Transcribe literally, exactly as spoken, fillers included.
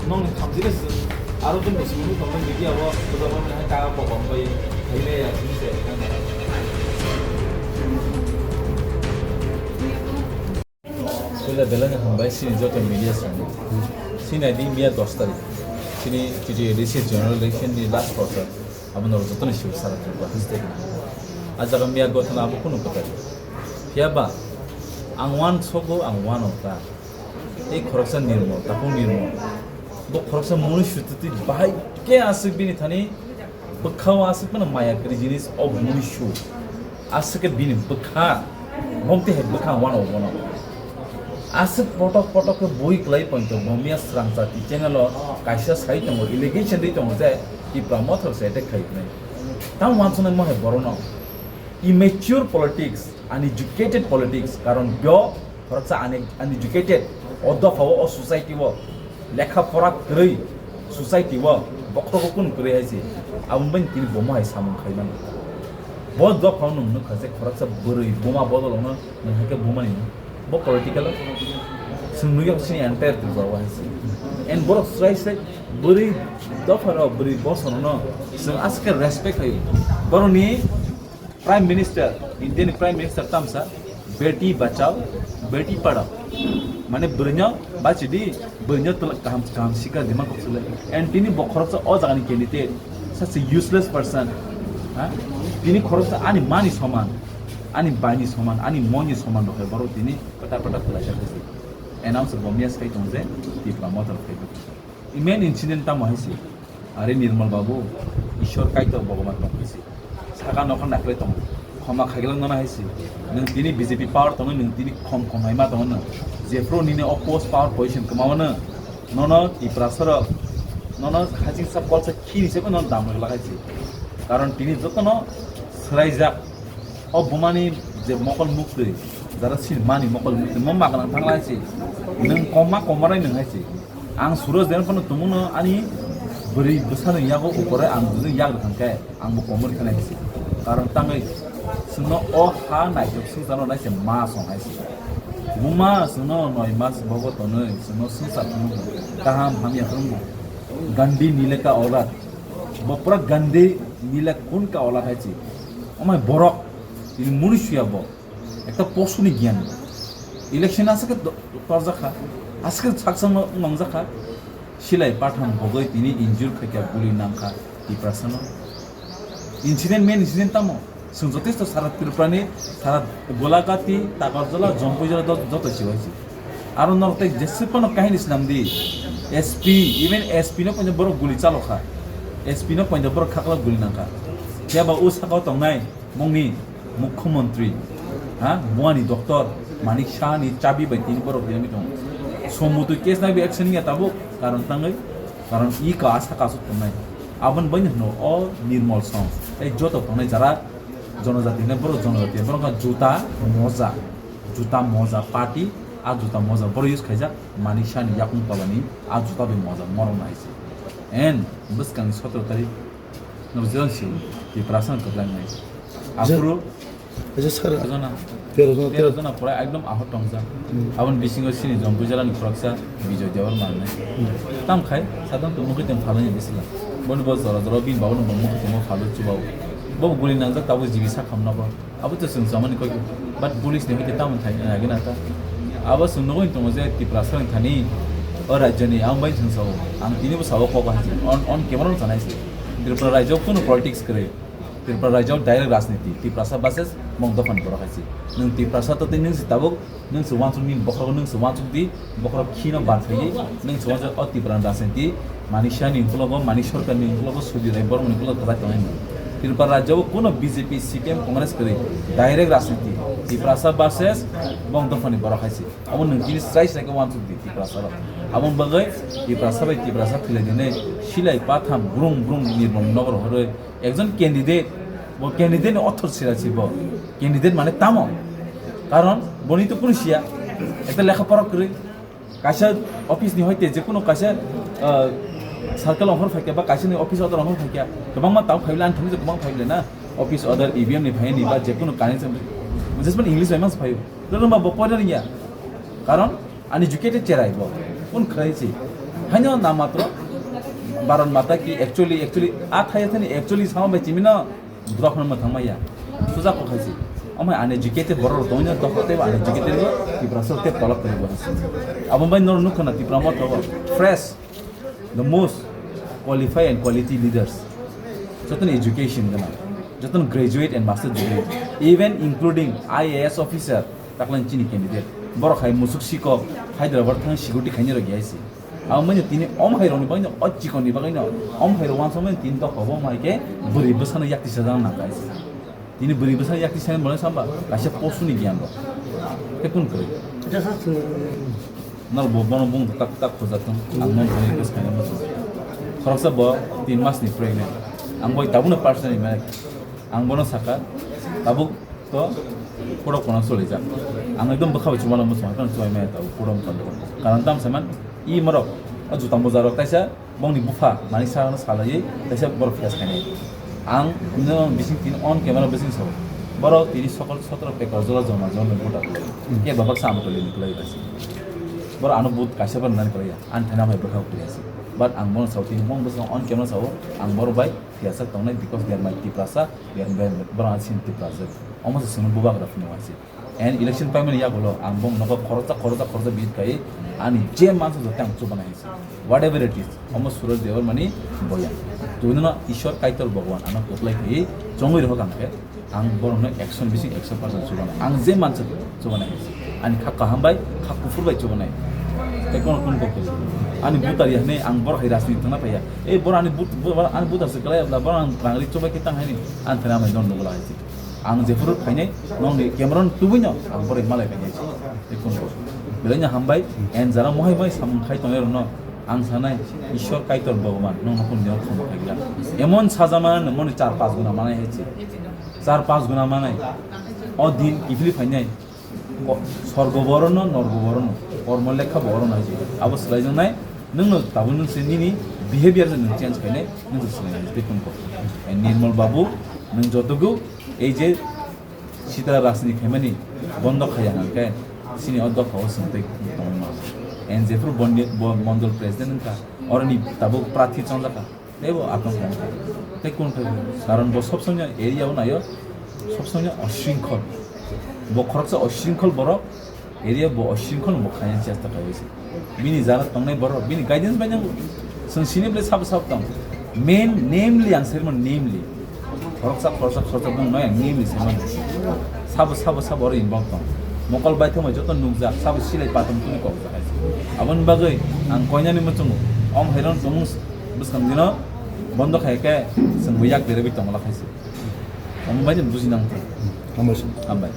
Nong ni khamjini sing aro tong bisi munu tong media o bujabani hai ta bokong bai hai le ya sing se. Sila belai no hambai sini joto media song. Sini adi miya dos tarik. Sini T T A D C general election ni last quarter. Abo norok joto ni sibuk sara tong ba his teki. A jaga miya gothana abo kunu kwtai. Phiya ba ang wan sogo ang wan ota. Tei khoroksa Nirmol, Tapung Nirmol. Bo khoroksa muni sututwi bahai khe aswk bini thani bwkha o aswk phano maya kwrwi jinis o muni su. Aswk khe bini bwkha, bom tei hai bwkha wano bono. Aswk potok potok khe bui kwlai poito bo miya Srang Chati channel o kaisa sai tongo, allegation ri tongo je Tipra Motha se attack khai hwnwi. Tamo wansuknai mo hai borokno. Immature politics, uneducated politics, karon bo khoroksa une-, uneducated, o dopha o, o society o lekha pora kwrwi society o bokhorogo kunu kwrwi hai se, aboni bai tini bomo hai samung khai mano. Bo dopha o nwng nukha je khoroksa bwrwi buma bodol wngno nwng hai khe bumani nwng bo political o chwng nukya sini entire Tripura o hai se. And borok swrai swrai bwrwi dopha rok bwrwi bosong no chwng aswk khe respect khai borokni Prime Minister, Indian Prime Minister tamsa, "Beti bachao, beti padhao." Mane bwrwino bachidi, bwrwino twla kaham kaham sikha dima kok sile. And tini bokhorok sa o jagani candidate, such a useless person. Ha? Tini khorok sa ani mani soman, ani baini soman, ani moni soman rokhe borok tini pata pata khwlaisa khasi. Announce bo miya sai tong je, Tipra Motha khai. I main incident tamo hai se. Are Nirmal Babu, Ishwar Kaitor Bhagwan tong hai se. Saka nokha naikhlai tongo. Khoma khaiglak nana hai se. Nwng tini B J P power tongo, nwng tini khom khom hai ma tongo nwng. Jephru nini o post power position kwmao nwng. Nono Tiprasa rok, nono hajing sa kolsa khini se nono dam rwglak hai se. Karon tini jotono swraijak. O bumani je mokol muktwi, jara sin mani mokol muktwi, mo magana thanglai si. Nwng koma komarai nwng hai si. Ang Suraj Deren phano tongmano ani bwrwi bwsano yago upore ang bwsano yak rwkha khe ang bo komor khe nai si. Karon tangwi chwngno o ha naithok swngcharno nai se ma song hai si. Buma chwngno noi mas bogo tonwi chwngno swngchar phano kaham hamya phano Gandhi nile ka aulat. Bo pura Gandhi nile kun ka aulat hai si. Omai borok. Tini muni suya bo. Ekta posuni giyan bo. Election aswk khe do-, torjakha. Aswk khe saksa no wngjakha. Silai patham bogoi tini injure khaikha guli nangkha Tiprasano. Incident, main incident tamo. Chwng jotesto sara Tripurani, sara Golagati, Takarjala, Jompuijala do-, joto siwai si. Aro norok tei jeswk phano kahini swnam di. S P, even S P no poito borok guli chalokha. S P no poito borok khaklak guli nangkha. Phiya ba o sakao tongnai. Bongni mukhyamantri, ha, buani doctor Manik Saha ni chabi bai tini borok riyami tongo. Somutwi case naibi action ya tabuk, karon tangwi, karon i ka asa kasu tongnai. Aboni bai hino o Nirmal song, tei joto tongnai jara jonojati hinai borok jonojati, borok wngkha juta moja, juta moja party, a juta moja borok use khaijak Manik Saha ni yakung tola ni a juta bai moja morok nai se. En bwskang ni sotoro tarik Nokjagong si, Tiprasa no kwblangnai. Aphuru kaisa sara khajana, tero jona, tero tero jona. Jona pura ekdom ahor tongjak. Hmm. Aboni bisingo sini Jompuijala ni khoroksa Bijoy Debbarma hinwi. Hmm. Tam khai, sadhan to mukhi tong phalwi ni bisila. Boni bo jora jora bini babu no bo mukhi tongmo phalwi chubao. Bo guli nangjak tabuk jibi sakham nogo. Abo to chwng samani kok, but police ni hoite tamoni thai nai gina ta. Abo chwng nugwi tongo je Tiprasa ni thani o rajya ni ang bai chwng sao. Ang tini bo sao kok hai on, on camera no sanai se. Tripura rajya o kunu politics kwrwi. Tripura rajya o direct rajniti. Tiprasa versus bong dophani borok hai se. Nwng Tiprasa to tei nwng se tabuk nwng se wansuk nini bokhorok nwng se wansuk di. Bokhorok khino ban phaiwi nwng se wansuk o Tipra ni rajniti, Manik Saha ni ukologo, Manik Sarkar ni ukologo, Sudhir Rai Bormon ni ukologo kwchak tongnai nwng. Tripura rajya o kuno B J P, C P M, Congress kwrwi, direct rajniti, Tiprasa versus bong dophani borok hai se. Abo nwng tini srai srai khe wansuk di Tiprasa rok. Aboni bagwi Tiprasa bai Tiprasa thwilainani silai patham brum brum Nirbam nogor horwi ekjon candidate, bo candidate ni othor sira si bo. Candidate mane tamo? Karon boni to kunu siya. Ekta lekha pora kwrwi. Kaisa office ni hoite je kunu kaisa, ah, circle ongkhor phaikya ba kaisa ni office order ongkhor phaikya. Kwbangma tamo phaibile ani thani kwbang phaibile na. Office order E V M ni phaini ba je kunu kaisa. Just English bai mas phaio. Rwrwngba bo poina ringya. Karon uneducated cherai bo. Kun khlai si. Haino na matro Bharat Mata ki actually, actually, a thaya thani actually sama bai chimino drop hwnma thangma ya. Suja ko khaisi. Amai uneducated borok rok tongya, dokhok tei uneducated bo Tiprasa te tolak tei bo. Abo bai nor nukha na Tipra Motha bo fresh, the most qualified and quality leaders. Jotono education gana, jotono graduate and master degree, even including I A S officer, taklan chini candidate. Borok hai musuk sikok, Hyderabad thang security khaini rok yaisi. Abo manya tini om hai rokni bagwi no, o chikon ni bagwi no, om hai rok wansok manya tini dokhok bo mai khe bwrwi bwsano yak tisa jang nang kaisa. Tini bwrwi bwsa yak tisani bolai samba, kaisa post ni giyan rok. Tei kun kwrwi. Nal bo bono bung tak tak khojak tong, ang non thani kes khaina muchung. Khoroksa bo tin mas ni pregnant. Ang boi tabukno personally manage. Ang bono saka, tabuk to khorok kono choli jak. Ang ekdom bwkha bai chumano muchung, haphano chumai maya tabuk khorok kono. Karon tam saman, i morok, o juta moja rok kaisa, bongni bupha, manik sakno salaiwi, kaisa borok face khainai. Ang, no, bising tin on camera bising sao. Borok tini sokol sotro pekar jora joma joma ni buta. Ke babak sa amtoli ni kulai basi. Borok ano but kaisa bar nani kulai ya. An thana bai bwkha kulai asi. But ang bono sao tini bong bising on camera sao. Ang borok bai fiasa tongnai because they are my Tiprasa, they are my, borok ang sin Tiprasa. Omo se sunu bubak rok phunuk asi. And election paimani yagulo ang bong nogo khoroksa, khoroksa, khoroksa bid kai ani je mansa jote ang chubana hinsi. Whatever it is, omo Suraj Debbarmani boya. Tuinono Ishwar Kaitor Bhagwan ano kwplai kai chongwi rohok ang khe ang borokno action bising action percent chubana. Ang je mansa chubana hinsi. Ani kha kaham bai, kha kuphur bai chubana. Tei kono kun kok ani butar ya hne ang borok hai rajniti thangna paiya. Ei borok ani but, borok ani butar se kalai abla borok ang rangri chubai khe tang haini ang thana mai don nugula hinsi. Ang jephuru phainai, nongni camera no tubui no, ang borok malai phainai. Ekon ko. Belai no hambai, and jara mohai mohai samung khai tongnai rokno, ang sanai, Ishwar Kaitor Bhagwan, nongno kun niyok khamo khaigla. Emon sajama no moni char pas guna manai hai chi. Char pas guna manai. O din kiphilwi phainai. Ko-, sorgo borono, norgo borono, kormo lekha borono hai chi. Abo swlaijaknai, nwngno tabuk nwng se nini behavior se nwng change khainai, nwng se swlainai, tei kun ko. And Nirmal Babu, nwng jotogu, ei je Sitara rajniti khaimani bondo khaiya hwnkhe chini o dopha o chwng tei tongma. And jephru bondi-, bo mondol president wngkha, oroni tabuk prathi chongjak kha, teibo atong kha wngkha. Tei kun khai bo? Karon bo sob somoi area o naio, sob somoi osringkhol. Bo khoroksa osringkhol borok, area bo osringkhol bo khaina chesta khlaiwi se. Bini jara tongnai borok, bini guidance bai nang chwng sini bwlai sabo sabo tong. Main namely ang sermon namely. Khoroksa, khoroksa, khoroksa bung noya namely sermon. Sabo, sabo, sabo oro involve tong. Mokol bai thangbai joto nukjak, sabo silai patung tuni kok jak hai. Aboni bagwi ang koinani muchungo. Om hairon tumung bwskang dino bondo khai khe chwng bo yak berwi tongo la khaisi. Omo bai buji nang thai. Hambai. Hambai.